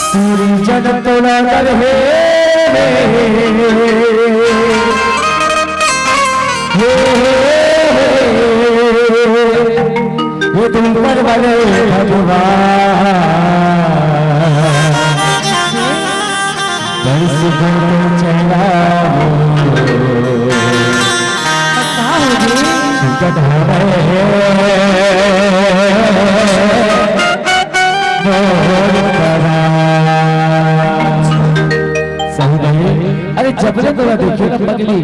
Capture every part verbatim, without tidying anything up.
पूरी जगत तोला कर हे। हे, हे, हे, हे, हे, हे, तुम पर बने भगवान, दर्श दो तो चेहरा हो। का हो गे? संकट हरे मोर परान। सही नहीं। अरे जब ले तोला देखे ना पगली,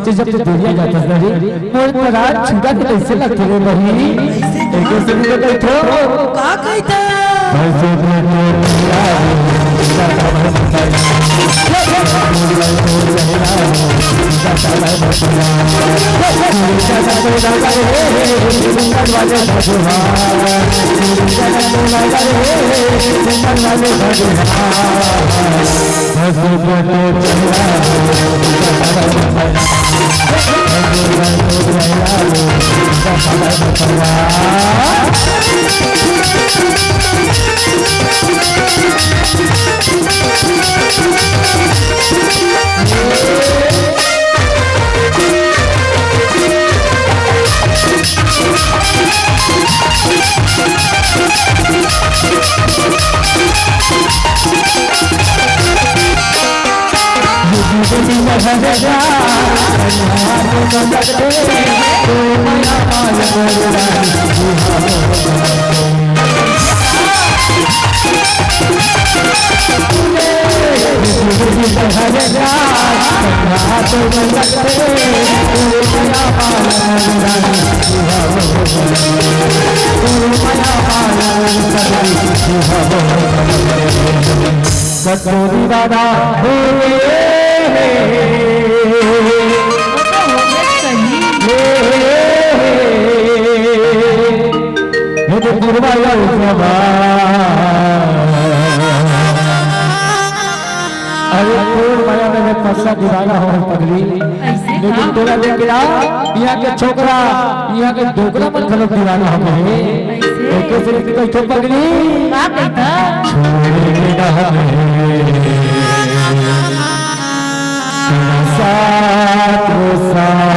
जे जब तू दुरिहा जाथस ना रे, मोर परान छूटा के कइसे लगथे रे बहिनी? कइसे? एके सुन के कहिथो। का कहिथे? कटोरी दादा हो गए। वो तो हो गए सही। ये तो बुढ़वा लड़का बा। अरे तोर माया में मैं फंसा दीवाना हूँ पगली। ऐसे लेकिन का? तोला देख के ना, यहाँ के छोकरा, यहाँ के डोकरा मन घलो दीवाना हो गए। ऐसे? एक से एक कहिथो पगली। का कहिथा? छोड़ के ना हमें। साथ साथ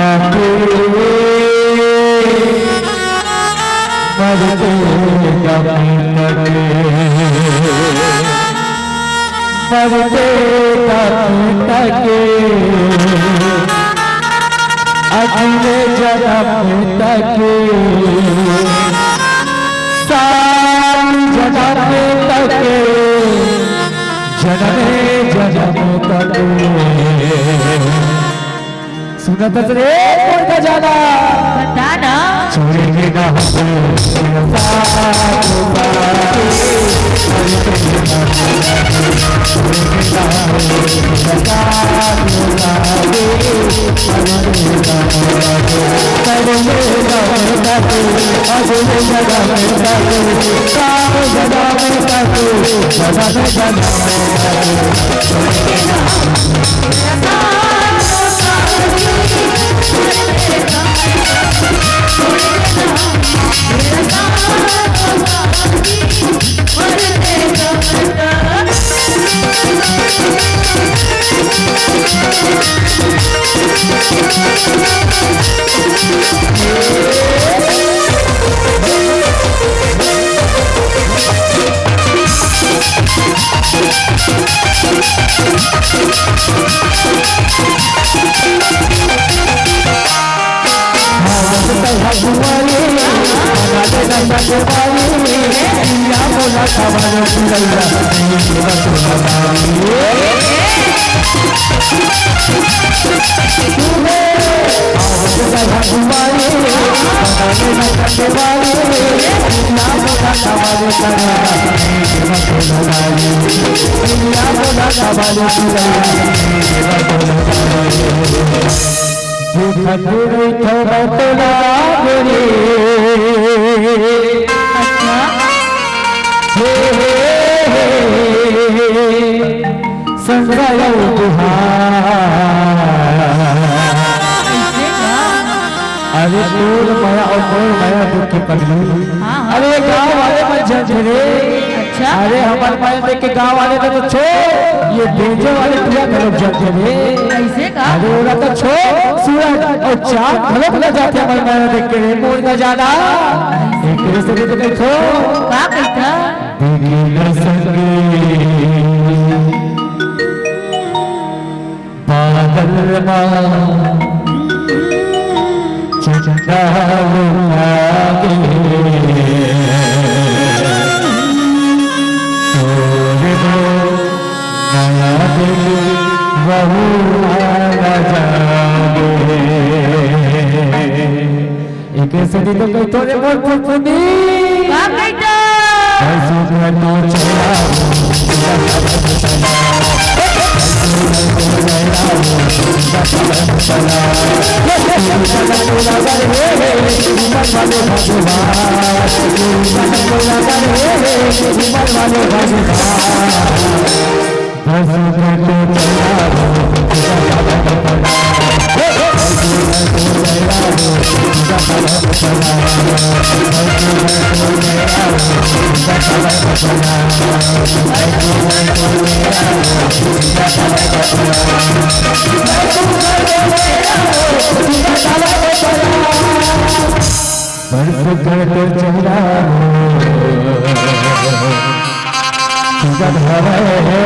मरते दम तक, मरते दम तक, अगले जन्म तक, सात जन्म तक, जन्म जन्म तक। सुनत हस रे मोर खजाना। बता ना। छोड़ेंगे ना हम तेरा साथ, साथ। देखत रहिथव मैं तोला गोरी। अच्छा। हे, हे, हे, हे, संजय तुहार। अरे तोर मया अउ मोर मया देख के पगली। हाँ, हाँ। अरे गाँव वाले मन जानथे रे। अच्छा। अरे हमर मया देख के गाँव वाले तो, तो छोड़, ये बेंजे वाले टूरा घलोक जानथे रे। कइसे का? अरे ओला तो छोड़, सूरज अउ चाँद घलोक लजा जाथे हमर मया देख के रे, मोर का जाना। एकरे से भी तो कहिथों। का कहिथस? देखी न सके बादल मा चंदा लागे, तोरे दो नया दिल वहू न जागे। एके सेती तो कहिथों रे मोर फुनफुनी। का कहिथस? बरस कर तोर चेहरा हो, तुझा धरे है।